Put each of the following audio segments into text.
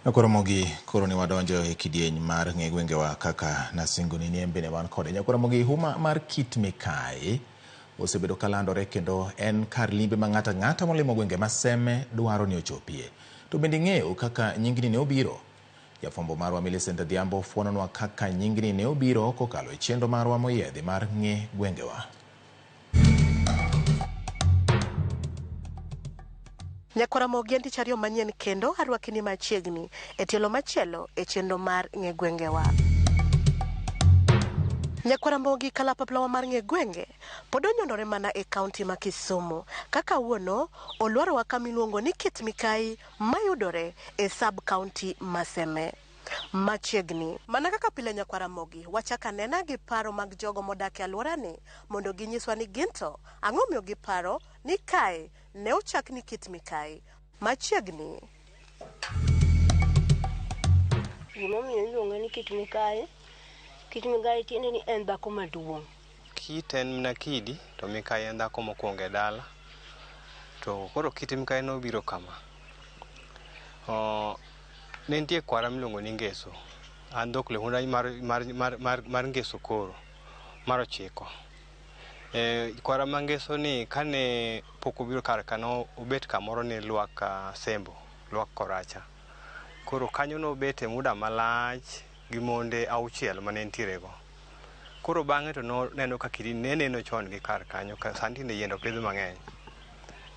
Nyakwaramogi koro ni wadonjo e kidieny mar ng'e gwengewa kaka nasingoni ni en bende wan kode. Nyakwaramogi huma mar Kit Mikayi osebedo ka landore kendo en kar limbe ma ng'ato ang'ata molimo gwenge ma Seme dwaro ni ochopie. To bende ing'eyo kaka nyingni ne obiro? Jafwambo marwa Millicent Adhiambo fwononwa kaka nyingni ne obiro kokalo e chenro marwa moyiedhi mar ng'e gwengewa. Nyakwar Ramogi en tich ariyo manyien kendo arwaki ni machiegni e tielo machielo e chenro mar Ng'e Gwengewa. Nyakwar Ramogi kalapaplawa mar Ng'e Gwenge pod onyonore mana e kaunti ma Kisumu ka kawuono olwarowa kama iluongo ni Kit Mikayi mayudore e sub kaunti ma Seme. Machiegni. Mana kaka pile Nyakwar Ramogi, wachak anena gi paro mag jogo modak e alworani mondo ginyiswa ni ginto ang'o omiyo giparo ni kae ne ochak ni Kit Mikayi. Machiegni. Gimomiyo iluonge ni Kit Mikayi, Kit Mikayi tiende ni en dhako maduong'. Kit en mana kidi to Mikayi en dhako mokwongo e dala. To koro Kit Mikayi nobiro kama. Ne nitie kwara miluongo ni Ngeso. An dhok lehunda mar Ngeso koro, mar ochiko. Kwara ma Ngeso ni kane pok obiro kar ka nobet kamoro ni Lwak Sembo, Lwak Koracha. Koro kanyo nobete muda malach gi monde auchiel mane entiere go. Koro bang'e to noneno ka kidi ne neno chon gi kar kanyo, sani tinde yiende opidh mang'eny.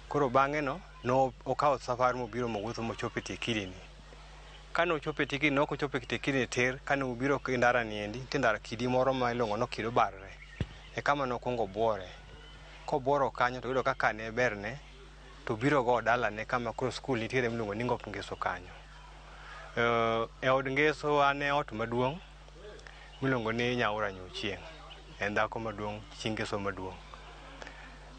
Koro bang'e no, no okawo safar mobiro mowuotho mochopo e tie kidini. Kane ochopo e tie kidini, ne ok ochopo e tie kidini tir, kane obiro e ndara ni endi, nitie ndara kidi moro ma iluongo ni okid obarre. E kama nokwongo obuore. Kobuoro kanyo to oyudo kaka ne berne, to obiro go dalane kama koro skul nitiere miluongo ni Ngop Ngeso kanyo. E od Ngeso an e ot maduong' miluongo ni Nyaura Nyochieng'. En dhako maduong', chi Ngeso maduong'.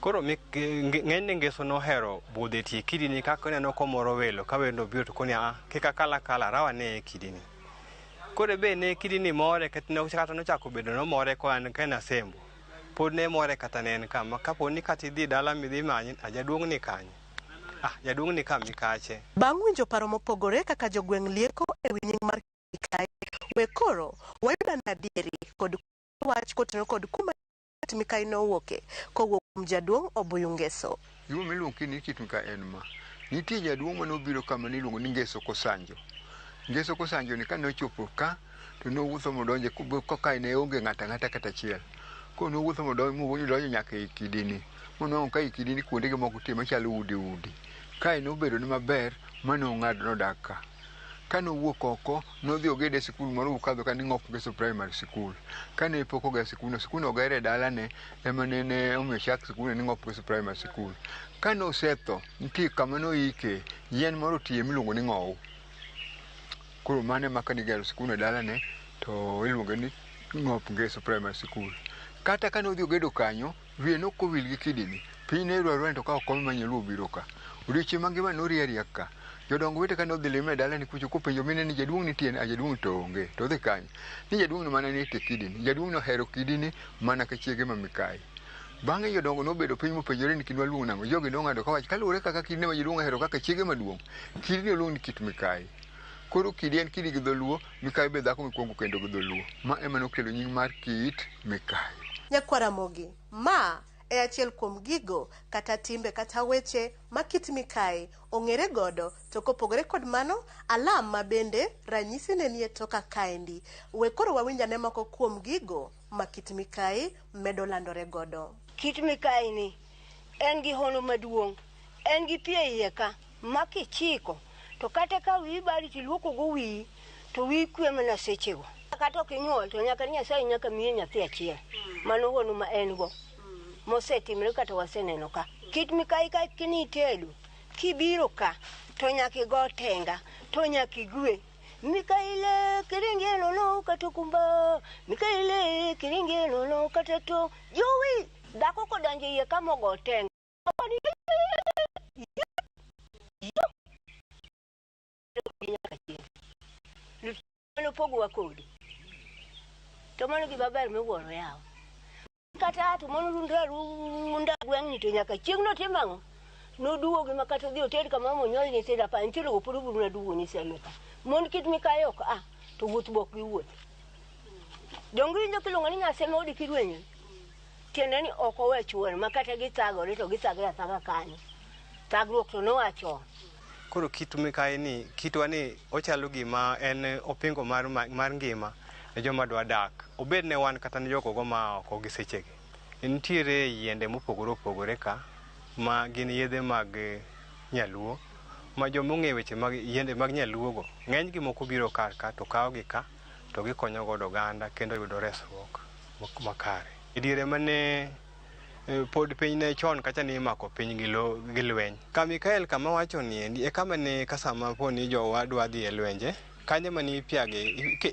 Koro ng'enyne Ngeso nohero budho e tie kidini kaka oneno komoro welo ka wendo obiro to koni a kik akal akala rawa ne e kidini. Koro be ne kidini more kata nochako bedo nomore koa ka en Asembo. Pod ne more kata ne en kama kapo ni kata idhi dala midhi manye a jaduong' ni kanye. Ah jaduong' ni ka mikache. Bang' winjo paro mopogore kaka jogweng' lieko e wi nying mar Mikayi, we koro wayud ane adieri kod wach kotenore kod kuma Kit Mikayi nowuoke kowuok kuom jaduong' Obuyu Ngeso. Gimomiyo iluongo ni Kit Mikayi en ma. Nitie jaduong' mane obiro ka mane iluongo ni Ngeso Kosanjo. Ngeso Kosanjo ni kane ochopo ka to nowuotho modonjo ka ne onge ng'ato ang'ata kata achiel. Koro nowuotho modonjo nyaka ei kidini. Monwang'o ka ei kidini kuondege moko nitie machalo udi udi. Kae nobedo ne maber mane ong'ado nodak ka. Kane owuok oko, nodhi ogedo e sikul moro mokadho ka ni Ng'ok Ngeso Primary School. Kane pok oger sikundno, sikundno oger e dalane ema nene omiyo ochak sikundno ni Ng'ok Ngeso Primary School. Kane osetho, nitie kama noike, yien moro otiye miluongo ni ng'owu. Koro mano ema kane igero sikundno e dalane to iluonge ni Ng'ok Ngeso Primary School. Kata kane odhi ogedo kanyo, Wiye ne ok owil gi kidini. Piny ne ruarua ni to ka ok kome ma nyaluo obiro ka. Odiochieng' mangima norie aria ka. Jodongo wete kane odhi lime e dalane kucho kopenjo mine ni jaduong' nitie a jaduong' to onge. To odhi kanye? Ni jaduong' no mana nie tie kidini. Jaduong' nohero kidini mana ka chiege ma Mikayi. Bang'e jodongo nobedo piny mopenjore ni kidwa luong nang'o. Jogi nong'ado kawacho kaluwore kaka kidini ma jaduong' ohero kaka chiege maduong'. Kidini oluong ni kit Mikayi. Koro kidi en kidi gi dholuo, Mikayi be dhako mikwongo kendo gi dholuo. Ma ema nokelo nying mar kit Mikayi. Nyakwar Ramogi, ma e achiel kuom gigo kata timbe kata weche ma Kit Mikayi ong'ere godo to kopogore kod mano alam ma bende ranyisi ne nie toka kaendi. We koro wawinj ane moko kuom gigo ma Kit Mikayi medo landore godo. Kit Mikayi ni en gi hono maduong'. En gi pi e iye ka ma kichiko to kata ka wiyi bari to iluoko go wiyi to wiyi kwe mana sechego. Kata ok inyuol to nyaka ni Nyasaye nyaka miye nyathi achiel. Mano hono ma en go mosetimre kata waseneno ka. Kit Mikayi ka kinitedo kibiro ka to nyaka igo tenga to nyaka igwe. Mikayi le kiringe nono kata okumba, Mikayi le kiringe nono kata to jowi. Dhako kodonjo iye ka mogo tenga. Nopogowa kodi. To mano gima ber miwuoro yawa. Kata to mano rundre arunda gweng'ni to nyaka chieng' notim ang'o? Noduogi ma kata odhi oted kama monyuol nyithindo apar, nyithindo go pod obiro mana duogo ni Seme ka. Mond Kit Mikayi ok a, to wuoth be ok giwuoth. Donge iwinjo kiluongo ni Nyaseme odi kirwenyo? Tiende ni ok owe chuore ma kata githagore to githagre athaga kanyo. Thagruok to noa chon. Koro Kit Mikayi ni, kitwa ni ochalo gima en opingo mar, mar ngima ne joma dwa dak. Obed ne wan kata ne jogogo ma oko gi sechegi. Nitiere yiende mopogore opogore ka ma gin yedhe mag nyaluo ma joma ong'eyo weche mag yiende mag nyaluo go ng'eny gi moko biro kar ka to kawo gi ka to gikonyo godo oganda kendo yudo resruok makare. E diere mane pod piny ne chon kacha ni imako piny gi lo gi lweny. Ka Mikael kama wacho ni endi e kama ne ka sama po ni jowa dwa dhi e lwenje kanyo mane ipiage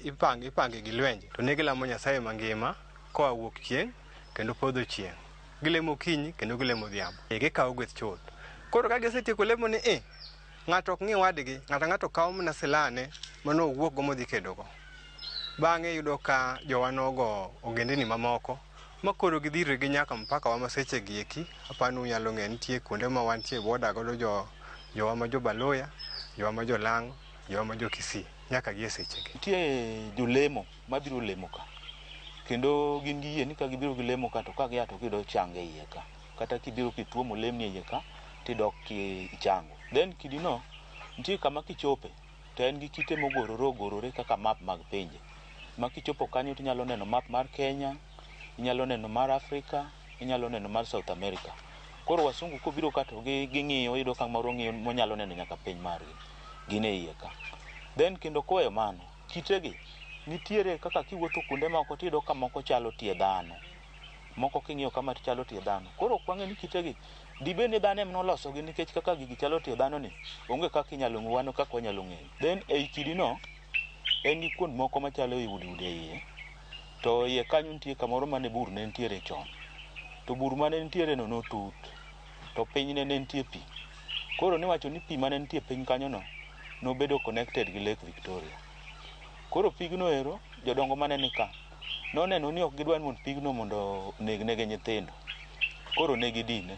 ipange gi lwenje to ne gilamo Nyasaye mangima koa wuok chieng' kendo podho chieng'. Gilemo okinyi kendo gilemo odhiambo. Gikawo gweth chuth. Koro ka gisetieko lemo ni e ng'ato ok ng'i wadgi, ng'ato ang'ato kawo mana silane mane owuok go modhi kedogo. Bang'e iyudo ka jowa nogo ogendini mamoko ma koro gidhirre gi nyaka mpaka wa ma sechegi eki apani unyalo ng'eyo nitie kuonde ma wantie boda godo jo jowa ma jo Baluya, jowa ma jo Lang'o, jowa ma jo Kisii nyaka gi e sechegi. Nitie jolemo mabiro lemo ka kendo gin gi yie ni ka gibiro gilemo ka to ka gia to giyudo chang e iye ka. Kata kibiro kituo molemni e iye ka tidok kichango. Then kidi no nitie kama kichope to en gi kite mogorore ogorore kaka map mag pinje. Ma kichopo kanyo tinyalo neno map mar Kenya, inyalo neno mar Africa, inyalo neno mar South America. Koro wasungu kobiro ka to ging'iyo iyudo ka moro ng'iyo monyalo neno nyaka piny margi. Gin e iye ka. Then kendo koweyo mano, kitegi nitiere kaka kiwuotho kuonde moko tiyudo ka moko chalo tie dhano. Moko king'iyo kama to chalo tie dhano. Koro ok wang'e ni kitegi dibed ni dhano ema nolosogi nikech kaka gigi chalo tie dhano ni onge kaka inyalo ng'e wan kaka wanyalo ng'eyo. Then ei kidi no en gi kuond moko machalo i udi udi e iye. To iye kanyo nitie kamoro mane bur ne nitiere chon. To bur mane nitiere no notut. To pinyne ne nitie pi. Koro niwacho ni pi mane nitie piny kanyo no nobedo connected gi Lake Victoria. Koro pigno ero jodongo mane ni ka noneno ni ok gidwar ni mondo pigno mondo oneg negi nyithindo. Koro ne gidine.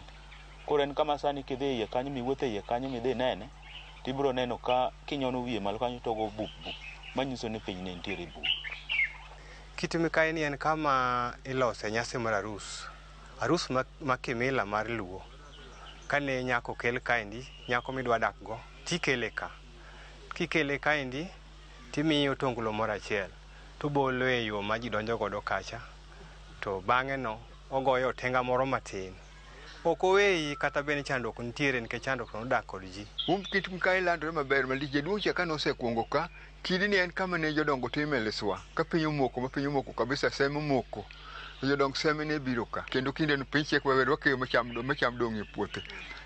Koro en kama sani kidhi iye kanyo miwuotho iye kanyo midhi nene tibiro neno ka kinyono wiye malo kanyo togo bup bup manyiso ni piny ne nitiere bur. Kit Mikayi ni en kama ilose nyasi mar arus. Arus ma kimila mar Luo. Kane nyako okel kaendi, nyako midwa dak go, tikele ka. Kikele kaendi, timiye otonglo moro achiel, tobolo e yo ma ji donjo godo kacha, to bang'e no ogoyo otenga moro matin. Ok oweyi kata bed ni chandruok nitiere nikech chandruok to nodak kod ji. Kit Mikayi landore maber malich. Jaduong' cha kane osekuongo ka, kidi ni en kama ne jodongo time liswa. Ka piny omoko ma piny omoko kabisa, seme omoko. To jodong seme ne biro ka. Kendo kinde no piny chiek maber, wakeyo macham dong' e puothe.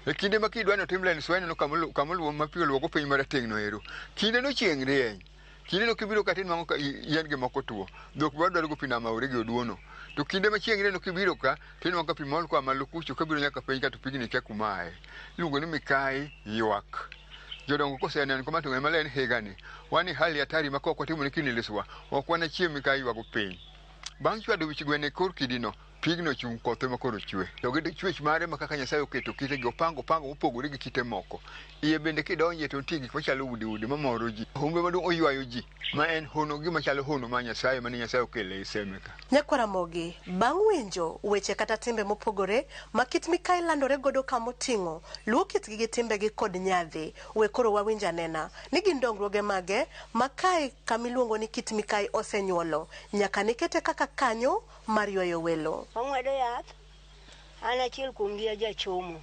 E kinde ma kidwa ni otim liswa ineno kama oluwo ma pi oluwo go piny marateng' no ero. Kinde no chieng' rieny. Kinde no kibiro ka tinwang'o ka yien gi moko tuo. Dhok be wadwaro go pi nam aore gi oduono. To kinde ma chieng' rieny no kibiro ka, tinwang'o ka pi mol koa malo kucho kabiro nyaka piny ka to pigni kia kuma aye. Iluongo ni Mikayi ywak. Jodongo koseneno kama to ng'e maler ni higani wan e hali hatari ma kok watimo ne kini liswa, ok wanachiem Mikayi ywago piny. Bang' chwado wich gweno e kor kidino, pigno chung' koth ema koro chwe. To gi chwech mare ma kaka Nyasaye oketo kitegi opango opango mopogore gi kite moko. Iye bende kidonje to nitie gik machalo udi udi mamoro ji. Humbe maduong' oywayo ji ma en hono gima chalo hono mar Nyasaye mane Nyasaye okelo e Seme ka. Nyakwar Ramogi, bang' winjo weche kata timbe mopogore ma Kit Mikayi landore godo kamoting'o luo kitgi gi timbegi kod nyadhi, we koro wawinj anena ni gin dongruoge mage ma kae kamiluongo ni Kit Mikayi osenyuolo nyaka ne kete kaka kanyo mar ywayo welo. Wang'wedo yath, an achiel kuomgi ajachomo.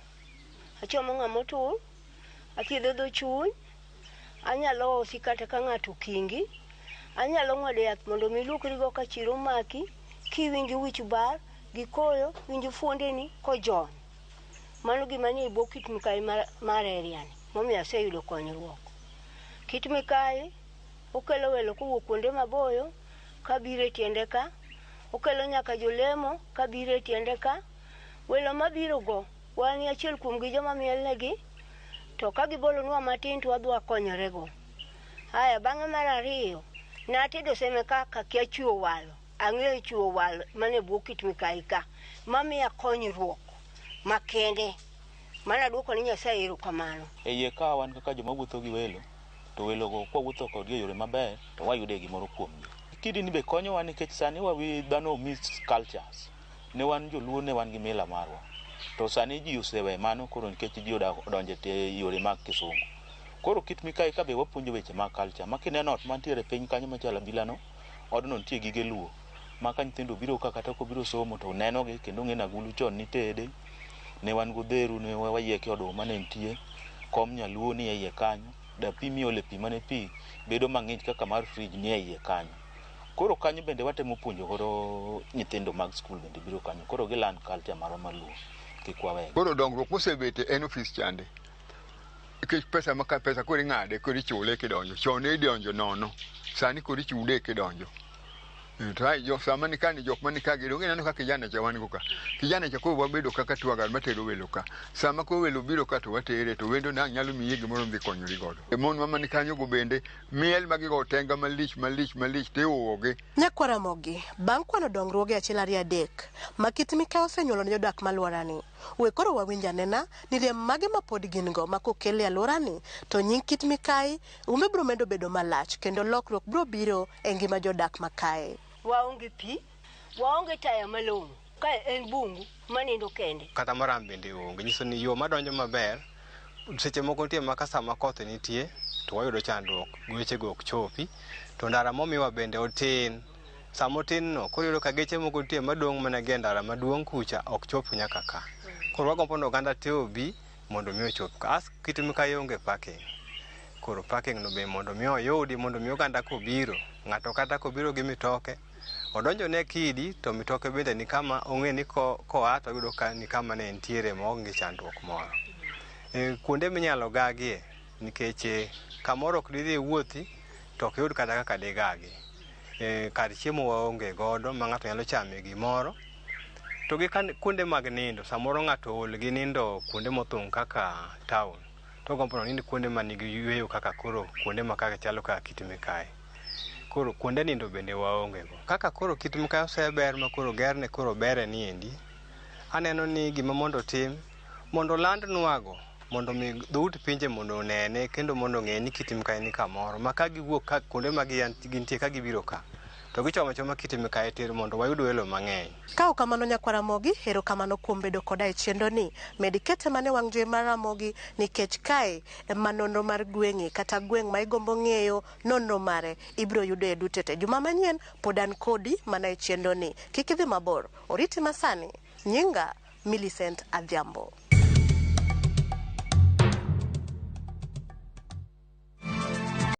Achomo ng'ama otur, athiedho dho chuny, anyalo hosi kata ka ng'ato okingi, anyalo ng'wedo yath mondo mi iluokrigo ka chiro omaki, kiwinjo wich bar, gi koyo, winjo fuondeni kojony. Mano gima nie bwo Kit Mikayi mar area ni, momiyo aseyudo konyruok. Kit Mikayi okelo welo kowuok kuonde maboyo kabiro e tiende ka, okelo nyaka jolemo kabiro e tiende ka. Welo mabiro go, wan achiel kuomgi joma mielnegi, to ka gibolonwa matin to wadhi wakonyorego. Aya, bang'e mar ariyo, natedo seme ka kakia chiwo walo. Ang'eyo chiwo walo mane bwo Kit Mikayi ka, mamiya konyruok makende. Mana duoko ni Nyasaye erokamano. E iye ka wan kaka joma wuotho gi welo, to welogo kwawuotho kodgi e yore maber, to wayude gimoro kuomgi. Kidi ni be konyowa nikech sani wawi dhano mix cultures. Ne wan joluo ne wan gi mila marwa. To sani ji osewe mano koro nikech ji odonjo e yore mag kisungu. Koro Kit Mikayi ka be wapuonjo weche mag culture. Ma kineno ot mantiere piny kanyo machalo abila no, odno nitie gige luo. Ma ka nyithindo biro ka kata kobiro somo to nenogi kendo ng'e ni agulu chon nitede. Ne wan godheru ne wayieke oduma ne nitie. Kom nyaluo ni e iye kanyo. Dapi miole pi mane pi bedo mang'ich kaka mar fridge ni e iye kanyo. Koro kanyo bende watemo puonjo godo nyithindo mag skul bende biro kanyo. Koro giland culture marwa mar luo. Kik wawegi. Koro dongruok mosebete en ofis chande. Nikech pesa ma pesa koro ing'ade koro ichule kidonjo. Chon ne idonjo nono. Sani koro ichude kidonjo. To ai jo sama ni kani jok mani ka gi donge ineno ka kijana cha wan go ka. Kijana cha koro wabedo kaka twagar matero welo ka. Sama koro welo biro ka to watere to wendo nang' nyalo miyi gimoro midhi konyori godo. E mon ma mani kanyo go bende miel ma gigo tenga malich malich malich tiuwogi. Nyakwar Ramogi, bang' kwano dongruoge achiel ariyo adek ma Kit Mikayi osenyuolo ne jodak malworani, we koro wawinj anena ni rem mage ma pod gin go ma kokel e alworani to nying Kit Mikayi umbe biro medo bedo malach kendo lokruok biro biro e ngima jodak ma kae. Waonge pi, waonge taya malong'o. Kae en bungu manindo kende. Kata maram bende onge. Nyiso ni yo madonjo maber, seche moko nitie ma ka sama koth nitie to wayudo chandruok, geche go ok chopi. To ndara momiwa bende otin. Sama otin no, koro iyudo ka geche moko nitie madong' mana gi e ndara maduong' kucha ok chop nyaka ka. Koro wagombo ni oganda te obi mondo mi ochop ka. As Kit Mikayi onge parking. Koro parking no be mondo mi oyudi mondo mi oganda kobiro, ng'ato kata kobiro gi mitoke, odonjo ne kidi to mitoke bende ni kama ong'e ni koa to oyudo ka ni kama ne entiere maonge chandruok moro. Kuonde minyalo gagie nikech kamoro ok didhi iwuothi to ok iyud kata kaka digagi. Kar chiemo waonge godo ma ng'ato nyalo chame gimoro. To gi kuonde mag nindo, samoro ng'ato ool gi nindo kuonde mothung' kaka town. To ogombo ni onind kuonde manigi yueyo kaka koro kuonde ma kaka chalo kaka Kit Mikayi. Koro kuonde nindo bende waonge go. Kaka koro Kit Mikayi oseber ma koro gerne koro bere niendi, aneno ni gima mondo otim, mondo oland nwago, mondo mi dhout pinje mondo onene kendo mondo ong'e ni Kit Mikayi ni kamoro. Ma ka giwuok ka kuonde ma gintie ka gibiro ka, to gichomo achoma Kit Mikayi tir mondo wayud welo mang'eny. Ka ok kamano nyakwar Ramogi, erokamano kuom bedo koda e chenro ni. Med ikete mana e wang' jowi mar Ramogi nikech kae ema nonro mar gweng'i kata gweng' ma igombo ng'eyo nonro mare ibiro yudo e duto te. Juma manyien pod an kodi mana e chenro ni. Kik idhi mabor. Oriti masani. Nyinga Millicent Adhiambo.